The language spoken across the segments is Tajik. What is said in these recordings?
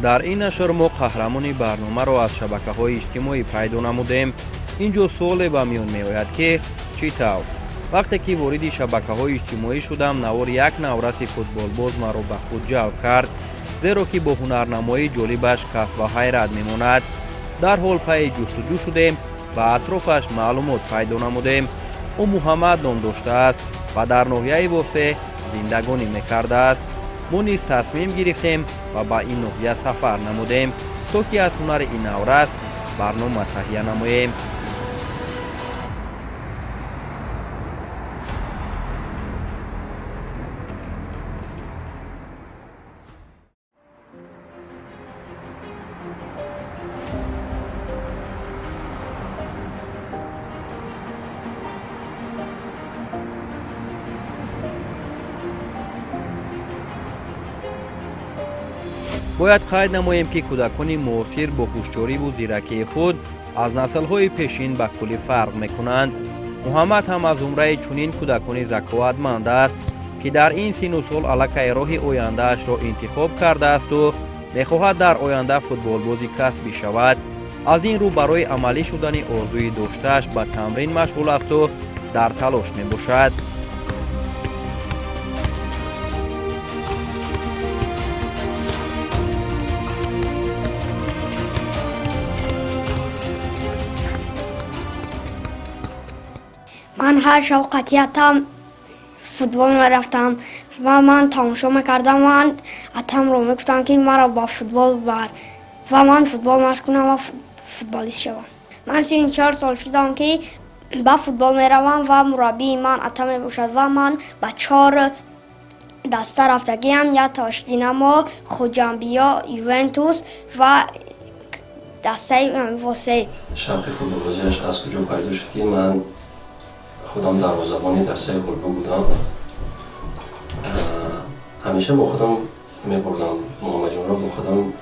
Дар ин нашр мо қаҳрамони барномаро аз шабакаҳои иҷтимоӣ пайдо намудем. Ин ҷо суоле ба миён меояд, ки чӣ тавр? Вақте ки вориди шабакаҳои иҷтимоӣ шудам, навори як навраси футболбоз маро ба худ ҷалб кард, зеро ки бо ҳунарнамоии ҷолибаш кас ба ҳайрат мемонад. Дарҳол пайи ҷустуҷӯ шудем ва атрофаш маълумот пайдо намудем. Ӯ Муҳаммад ном доштааст ва дар ноҳияи Восеъ зиндагонӣ мекардааст. Мо низ тасмим гирифтем ва ба ин ноҳия сафар намудем, то ки аз ҳунари ин наврас барнома таҳия намоем. Бояд қайд намоем, ки кӯдакони муосир бо ҳушёриву зиракии худ аз наслҳои пешин ба куллӣ фарқ мекунанд. Муҳаммад ҳам аз зумраи чунин кӯдакони заковатманд аст, ки дар ин сину сол аллакай роҳи ояндаашро интихоб кардаасту мехоҳад дар оянда футболбози касбӣ шавад. Аз ин рӯ барои амалӣ шудани орзуи доштааш ба тамрин машғул асту дар талош мебошад. Ман ҳар шаб қатъиятам футбол мерафтам ва ман тамошо мекардам. Ман атамро мегуфтам, ки маро ба футбол бар ва ман футбол машқ кунам ва футболист шавам. Ман 34 сол шудам, ки ба футбол меравам ва мураббии ман ата мебошад ва ман ба чор даста рафтагиам: Ятош, Динамо, Хуҷамбиё, Ювентус ва дастаи Восеъ. Шавқи футболбозиаш аз куҷо пайдо шуд? Ки ман худам дарвозабони дастаи Ғулбу будам, ҳамеша бо худам мебурдам Муҳаммадҷонро, бо худам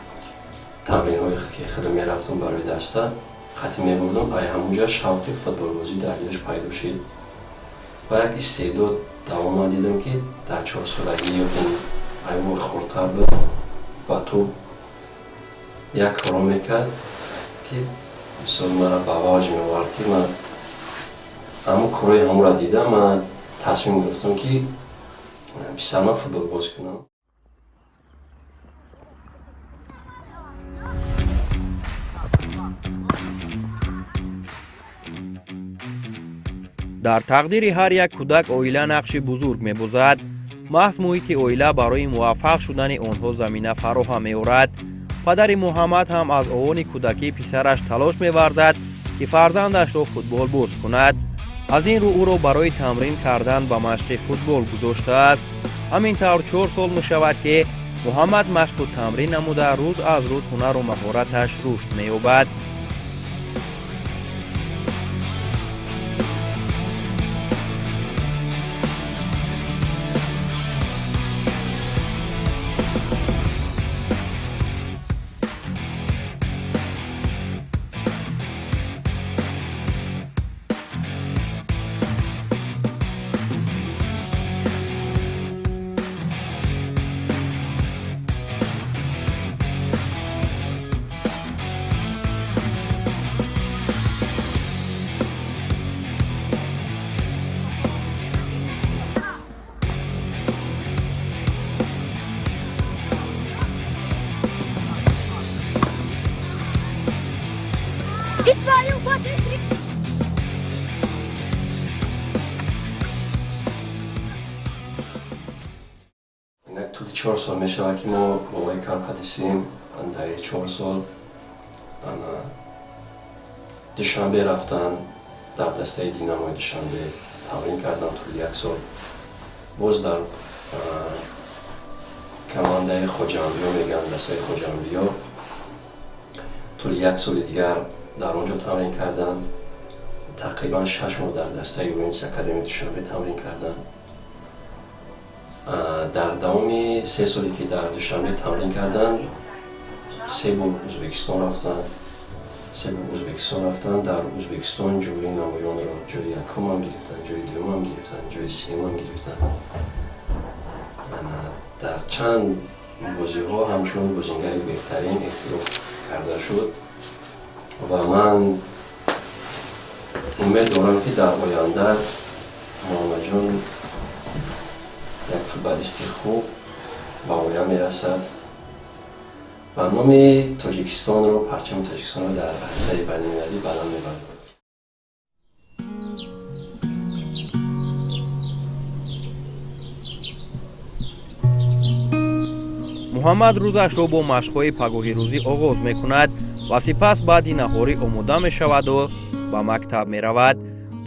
тамринҳое ки худам мерафтам барои даста қатъӣ мебурдам. Ай ҳамунҷа шавқи футболбозӣ дар дилаш пайдо шид ва як истеъдод давома дидам, ки дар 4 солагӣ ё ки айво хурдтар буд, ба тӯб як коро мекард, ки мисол мара ба ваҷ меовард, ки ман ҳамун корои ҳамонро дидам, ман тасмим гирифтам, ки писарма футболбоз кунам. Дар тақдири ҳар як кӯдак оила нақши бузург мебозад. Маҳз муҳити оила барои муваффақ шудани онҳо замина фароҳам меорад. Падари Муҳаммад ҳам аз овони кӯдакӣ писараш талош меварзад, ки фарзандашро футболбоз кунад. Аз ин рӯ ӯро барои тамрин кардан ба машқи футбол гузоштааст. Ҳамин тавр 4 сол мешавад, ки Муҳаммад машқу тамрин намуда, рӯз аз рӯз ҳунару маҳораташ рушд меёбад. Исроил 83. Инак тӯли 4 сол мешавад, ки мо бобои кар қадисем. Даи 4 сол Душанбе рафтан, дар дастаи Динамои Душанбе тамрин кардам тӯли як сол. Боз дар командаи Хоҷамбиё, мегӯям, дастаи Хоҷамбиё, тӯли як соли дигар дар он ҷо тамрин кардам. Тақрибан 6 моҳ дар дастаи Ювентус Академияи Душанбе тамрин кардам. Дар давоми 3 соле ки дар Душанбе тамрин карданд, се бор Ӯзбекистон рафтанд, се бор Ӯзбекистон рафтанд. Дар Ӯзбекистон ҷои намоёнро, ҷои якумам гирифтанд, ҷои дуюмам гирифтанд, ҷои сеюмам гирифтанд. Дар чанд Бозиҳо ҳамчун бозингари беҳтарин эътироф карда шуд ва ман умед дорам, ки дар оянда Муҳаммадҷон як футболисти хуб ба воя мерасад ва номи Тоҷикистонро, парчами Тоҷикистонро дар арсаи байналмилалӣ баланд мебарад. Муҳаммад рӯзашро бо машқҳои пагоҳирӯзӣ оғоз мекунад ва сипас баъди наҳорӣ омода мешаваду ба мактаб меравад.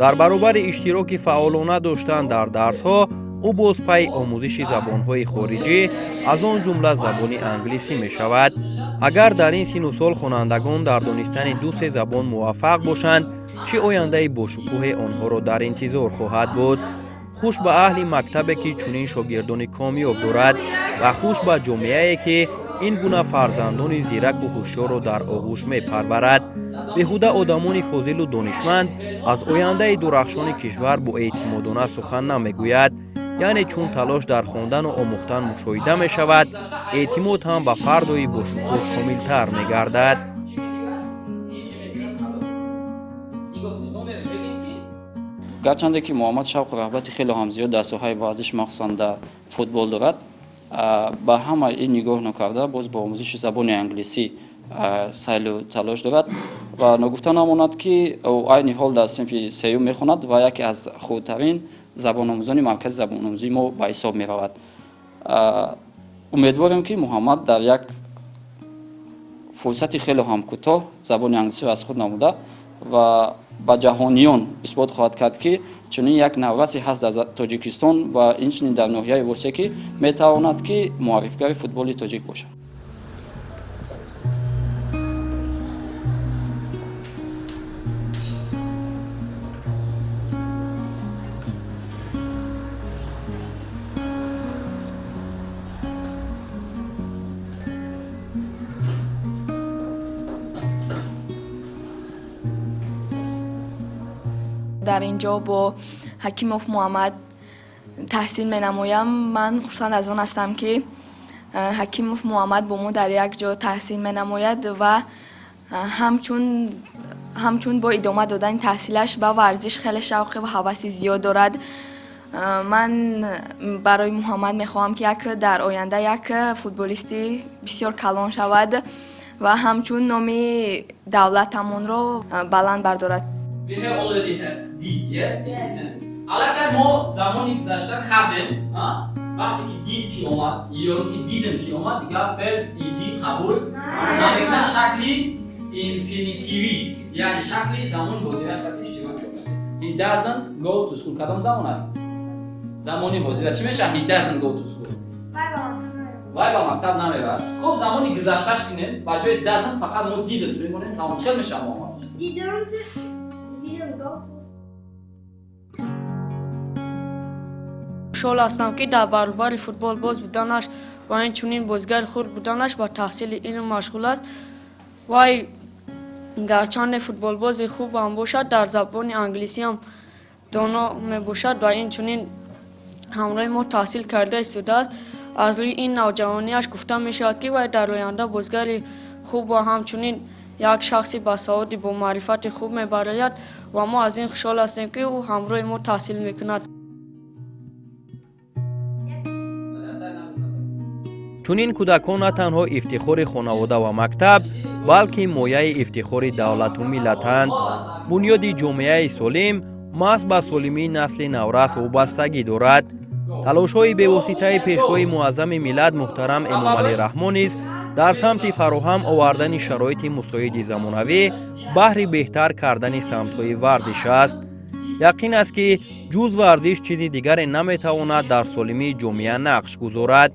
Дар баробари иштироки фаъолона доштан дар дарсҳо, ӯ боз пайи омӯзиши забонҳои хориҷӣ, аз он ҷумла забони англисӣ мешавад. Агар дар ин сину сол хонандагон дар донистани ду-се забон муваффақ бошанд, чӣ ояндаи бошукӯҳе онҳоро дар интизор хоҳад буд? Хуш ба аҳли мактабе, ки чунин шогирдони комёб дорад, ва хуш ба ҷомеае, ки ин гуна фарзандони зираку ҳушёрро дар оғӯш мепарварад. Беҳуда одамони фозилу донишманд аз ояндаи дурахшони кишвар бо эътимодона сухан намегӯяд. Яъне чун талош дар хондану омӯхтан мушоҳида мешавад, эътимод ҳам ба фардои бошукӯҳ комилтар мегардад. Гарчанде ки Муҳаммад шавқу рағбати хеле ҳам зиёд дар соҳаи варзиш, махсусан дар футбол дорад, ба ҳама ин нигоҳ накарда, боз бо омӯзиши забони англисӣ сайлу талош дорад ва ногуфта намонад, ки ӯ айни ҳол дар синфи сеюм мехонад ва яке аз хубтарин забономӯзони маркази забономӯзии мо ба ҳисоб меравад. Умедворем, ки Муҳаммад дар як фурсати хеле ҳам кӯтоҳ забони англисиро аз худ намуда ва ба ҷаҳониён исбот хоҳад кард, ки чунин як наврасе ҳаст дар Тоҷикистон ва инчунин дар ноҳияи Восе, ки метавонад, ки муаррифгари футболи тоҷик бошад. Дар ин ҷо бо Ҳакимов Муҳаммад таҳсил менамоям. Ман хурсанд аз он ҳастам, ки Ҳакимов Муҳаммад бо мо дар як ҷо таҳсил менамояд ва ҳамчун бо идома додани таҳсилаш ба варзиш хеле шавқи ва ҳаваси зиёд дорад. Ман барои Муҳаммад мехоҳам, ки як дар оянда як футболисти бисёр калон шавад ва ҳамчун номи давлатамонро баланд бардорад. We have already had did, yes? Yes. Аллакай мо замони гузашта кардем, вақте ки did ки омад ё ки didn't ки омад, дигар феъл ed қабул намекунад, шакли инфинитивӣ, яъне шакли замони ҳозираш вақти иштирок мекунад. He doesn't go to school. Кадом замон аст? Замони ҳозира. Чӣ мешавад he doesn't go to school? Вай ба мактаб намеравад. Хуб, замони гузашташ кинем, ба ҷои doesn't фақат мо didn't мемонем, тамом. Чӣ мешавад, Муҳаммад? Didn't. Didn't go to. Хушҳол ҳастам, ки дар баробари футболбоз буданаш ва инчунин бозигари хурд буданаш ба таҳсили илм машғул аст. Вай гарчанде футболбози хуб ҳам бошад, дар забони англисӣ ҳам доно мебошад ва инчунин ҳамроҳи мо таҳсил карда истодааст. Аз рӯи ин навҷавониаш гуфта мешавад, ки вай дар оянда бозигари хуб ва ҳамчунин як шахси басаводи бо маърифати хуб мебарояд ва мо аз ин хушҳол ҳастем, ки ӯ ҳамроҳи мо таҳсил мекунад. Чунин кӯдакон на танҳо ифтихори хонавода ва мактаб, балки мояи ифтихори давлату миллатанд. Бунёди ҷомеаи солим маҳз ба солимии насли наврас вобастагӣ дорад. Талошҳои бевоситаи Пешвои муаззами миллат муҳтарам Эмомалӣ Раҳмон низ дар самти фароҳам овардани шароити мусоиди замонавӣ баҳри беҳтар кардани самтҳои варзиш аст. Яқин аст, ки ҷуз варзиш чизи дигаре наметавонад дар солимии ҷомеа нақш гузорад.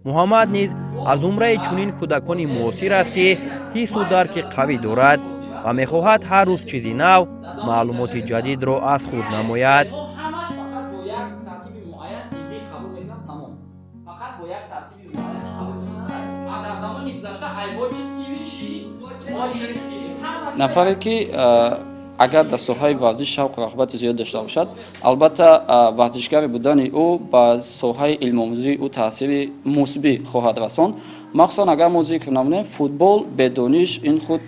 Муҳаммад низ аз зумраи чунин кӯдакони муосир аст, ки ҳиссу дарки қавӣ дорад ва мехоҳад ҳар рӯз чизи нав, маълумоти ҷадидро аз худ намояд. Ҳамаш фақат бо як тартиби муайян ed қабул мекунад, тамом. Фақат бо як тартиби муайян қабул мекунад. А дар замони гузашта I watch TV, she watched TV. Нафаре ки Агар дар соҳаи варзиш шавқу рағбати зиёд дошта бошад, албатта варзишгари будани ӯ ба соҳаи илмомӯзии ӯ таъсири мусбӣ хоҳад расонд. Махсусан агар мо зикр намоем, футбол бедониш ин худ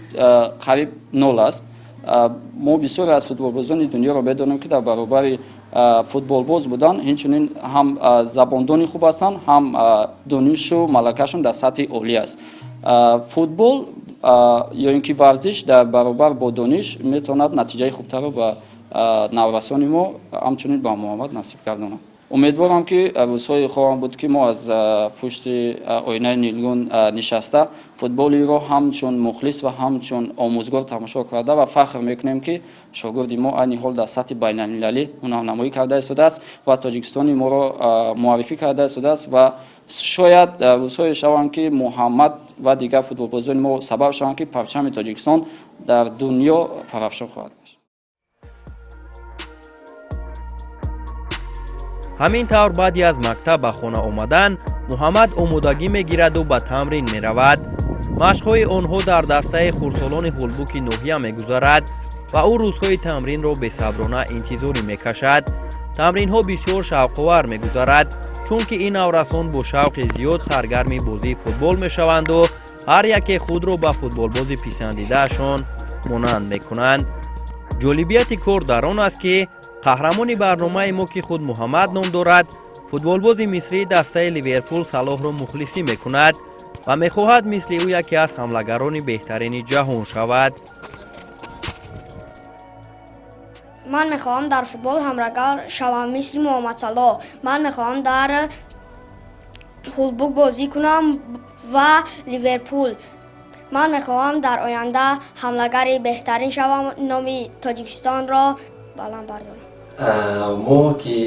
қариб нол аст. Мо бисёре аз футболбозони дунёро медонем, ки дар баробари футболбоз будан инчунин ҳам забондони хуб ҳастанд, ҳам донишу малакашон дар сатҳи олӣ аст. Футбол ё ин ки варзиш дар баробар бо дониш метавонад натиҷаи хубтарро ба наврасони мо, ҳамчунин ба Муҳаммад насиб гардонад. Умедворам, ки рӯзҳои хоҳам буд, ки мо аз пушти оинаи нилгун нишаста футболиро ҳамчун мухлис ва ҳамчун омӯзгор тамошо карда ва фахр мекунем, ки шогирди мо айни ҳол дар сатҳи байналмилалӣ ҳунарнамоӣ карда истодааст ва Тоҷикистони моро муаррифӣ карда истодааст. Ва шояд рӯзҳое шаванд, ки Муҳаммад ва дигар футболбозони мо сабаб шаванд, ки парчами Тоҷикистон дар дунё парафшон хоҳад гашт. Ҳамин тавр, баъди аз мактаб ба хона омадан, Муҳаммад омодагӣ мегираду ба тамрин меравад. Машқҳои онҳо дар дастаи хурдсолони Ҳулбуки ноҳия мегузарад ва ӯ рӯзҳои тамринро бесаброна интизорӣ мекашад. Тамринҳо бисёр шавқовар мегузарад, чунки ин наврасон бо шавқи зиёд саргарми бозии футбол мешаванду ҳар яке худро ба футболбози писандидаашон монанд мекунанд. Ҷолибияти кор дар он аст, ки қаҳрамони барномаи мо, ки худ Муҳаммад ном дорад, футболбози мисрии дастаи Ливерпул Салоҳро мухлисӣ мекунад ва мехоҳад мисли ӯ яке аз ҳамлагарони беҳтарини ҷаҳон шавад. Ман мехоҳам дар футбол ҳамлагар шавам мисли Муҳаммад Салоҳ. Ман мехоҳам дар Ҳулбук бозӣ кунам ва Ливерпул. Ман мехоҳам дар оянда ҳамлагари беҳтарин шавам, номи Тоҷикистонро баланд бардорам. Мо ки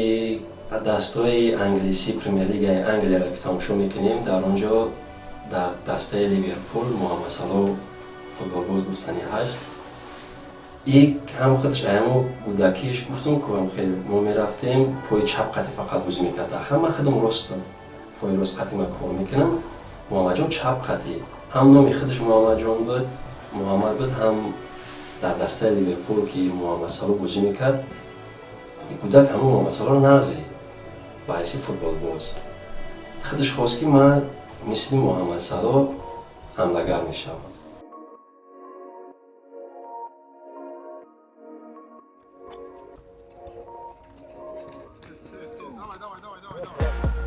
дастаҳои англисӣ, Премер-лигаи Англияро ки тамошо мекунем, дар он ҷо дар дастаи Ливерпул Муҳаммад Салоҳ футболбоз гуфтанӣ ҳаст. И ҳам худаш аямо кӯдакиш гуфтум, ку ҳам хеле мо мерафтем, пои чап қати фақат бозӣ мекард. Ҳам ман худам ростам, пои рост қати ман кор мекунам, Муҳаммадҷон чап қати. Ҳам номи худаш Муҳаммадҷон буд, Муҳаммад буд, ҳам дар дастаи Ливерпул ки Муҳаммад Салоҳ бозӣ мекард, кӯдак ҳамон Муҳаммад Салоҳро назид ба ҳайси футболбоз. Худаш хост, ки ман мисли Муҳаммад Салоҳ ҳамлагар мешавам.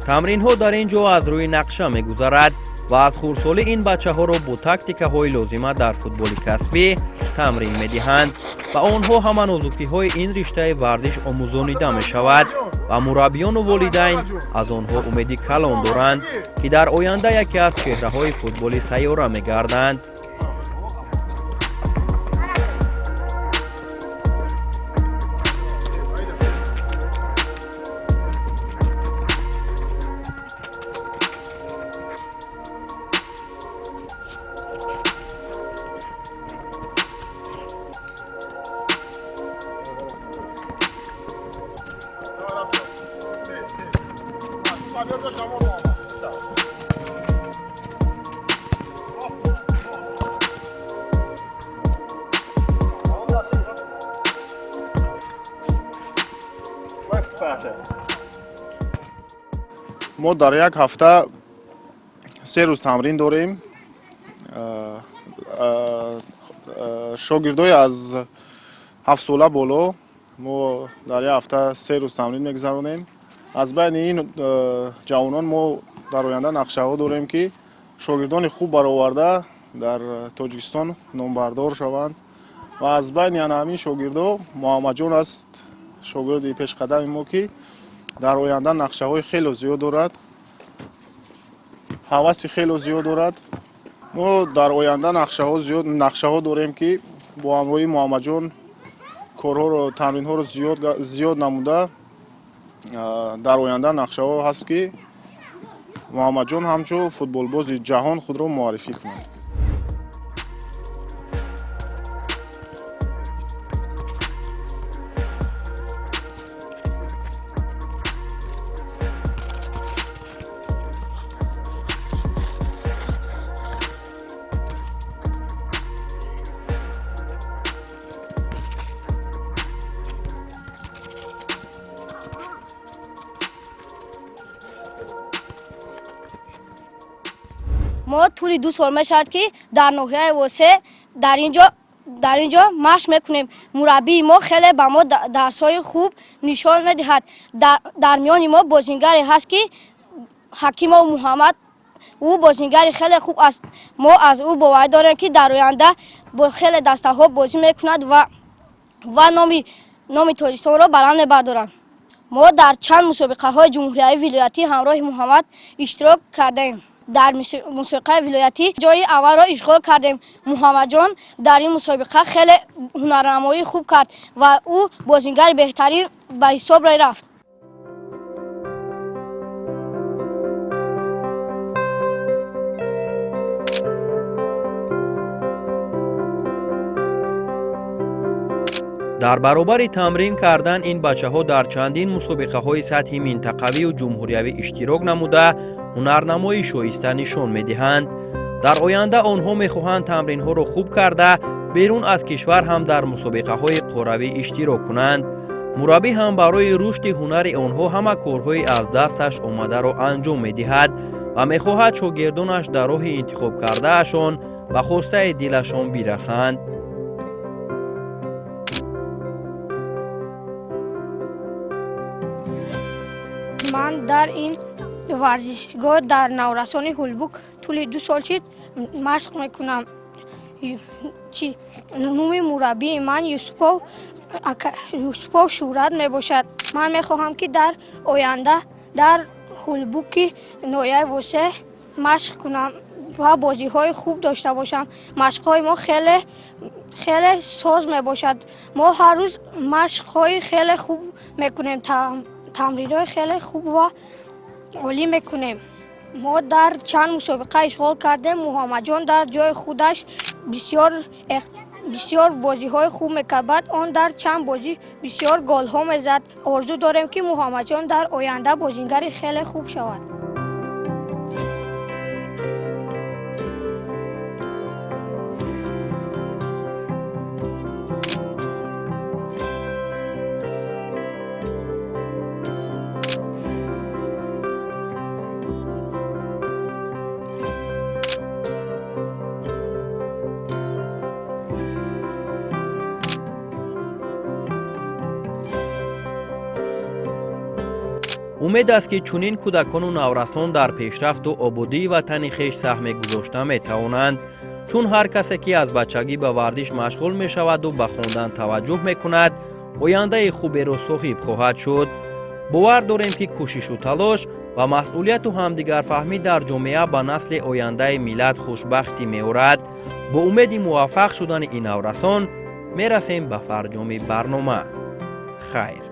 Тамринҳо дар ин ҷо аз рӯи нақша мегузарад ва аз хурдсолӣ ин бачаҳоро бо тактикаҳои лозима дар футболи касбӣ тамрин медиҳанд ва онҳо ҳама нозукиҳои ин риштаи варзиш омӯзонида мешавад ва мураббиёну волидайн аз онҳо умеди калон доранд, ки дар оянда яке аз чеҳраҳои футболи сайёра мегарданд. Мо дар як ҳафта 3 рӯз тамрин дорем. Шогирдои аз 7 сола боло мо дар як ҳафта 3 рӯз тамрин мегузаронем. Аз байни ин ҷавонон мо дар оянда нақшаҳо дорем, ки шогирдони хуб бароварда дар Тоҷикистон номбардор шаванд. Ва аз байни ана ҳамин шогирдо Муҳаммадҷон аст, шогирди пешқадами мо, ки дар оянда нақшаҳои хело зиёд дорад, ҳаваси хело зиёд дорад. Мо дар оянда нақшаҳо дорем, ки бо ҳамроҳии Муҳаммадҷон корҳоро, тамринҳоро зиёд намуда, дар оянда нақшаҳо ҳаст, ки Муҳаммадҷон ҳамчун футболбози ҷаҳон худро муаррифӣ кунад. Мо тӯли 2 сол мешавад, ки дар ноҳияи Восе дар инҷо машқ мекунем. Мураббии мо хеле ба мо дарсҳои хуб нишон медиҳад. Дар миёни мо бозингаре ҳаст, ки Ҳакимов Муҳаммад, ӯ бозингари хеле хуб аст. Мо аз ӯ боварӣ дорем, ки дар оянда бо хеле дастаҳо бозӣ мекунад ва номи Тоҷикистонро баланд мебардорад. Мо дар чанд мусобиқаҳои ҷумҳуриявӣ, вилоятӣ ҳамроҳи Муҳаммад иштирок кардаем. Дар мусобиқаи вилоятӣ ҷои аввалро ишғол кардем. Муҳаммадҷон дар ин мусобиқа хеле ҳунарнамоии хуб кард ва ӯ бозингари беҳтарин ба ҳисоб рафт. Дар баробари тамрин кардан ин бачаҳо дар чандин мусобиқаҳои сатҳи минтақавию ҷумҳуриявӣ иштирок намуда, ҳунарнамоии шоиста нишон медиҳанд. Дар оянда онҳо мехоҳанд тамринҳоро хуб карда, берун аз кишвар ҳам дар мусобиқаҳои қорравӣ иштирок кунанд. Мураббӣ ҳам барои рушди ҳунари онҳо ҳама корҳои аз дасташ омадаро анҷом медиҳад ва мехоҳад шогирдонаш дар роҳи интихобкардаашон ба хостаи дилашон бирасанд. Ман дар ин варзишгоҳ дар наврасони Ҳулбук тӯли 2 сол шид машқ мекунам. Номи мураббии ман Юсупов Шӯҳрат мебошад. Ман мехоҳам, ки дар оянда дар Ҳулбуки ноҳияи Восе машқ кунам ва бозиҳои хуб дошта бошам. Машқҳои мо хеле хеле соз мебошад. Мо ҳар рӯз машқҳои хеле хуб мекунем, тамринҳои хеле хуб ва олӣ мекунем. Мо дар чанд мусобиқа ишғол кардем. Муҳаммадҷон дар ҷои худаш бисёр бозиҳои хуб мекард. Баъд он дар чанд бозӣ бисёр голҳо мезад. Орзу дорем, ки Муҳаммадҷон дар оянда бозингари хеле хуб шавад. Умед аст, ки чунин кӯдакону наврасон дар пешрафту ободии ватани хеш саҳме гузошта метавонанд, чун ҳар касе, ки аз бачагӣ ба варзиш машғул мешаваду ба хондан таваҷҷӯҳ мекунад, ояндаи хуберо соҳиб хоҳад шуд. Бовар дорем, ки кӯшишу талош ва масъулияту ҳамдигарфаҳмӣ дар ҷомеа ба насли ояндаи миллат хушбахтӣ меорад. Бо умеди муваффақ шудани ин наврасон мерасем ба фарҷоми барнома. Хайр.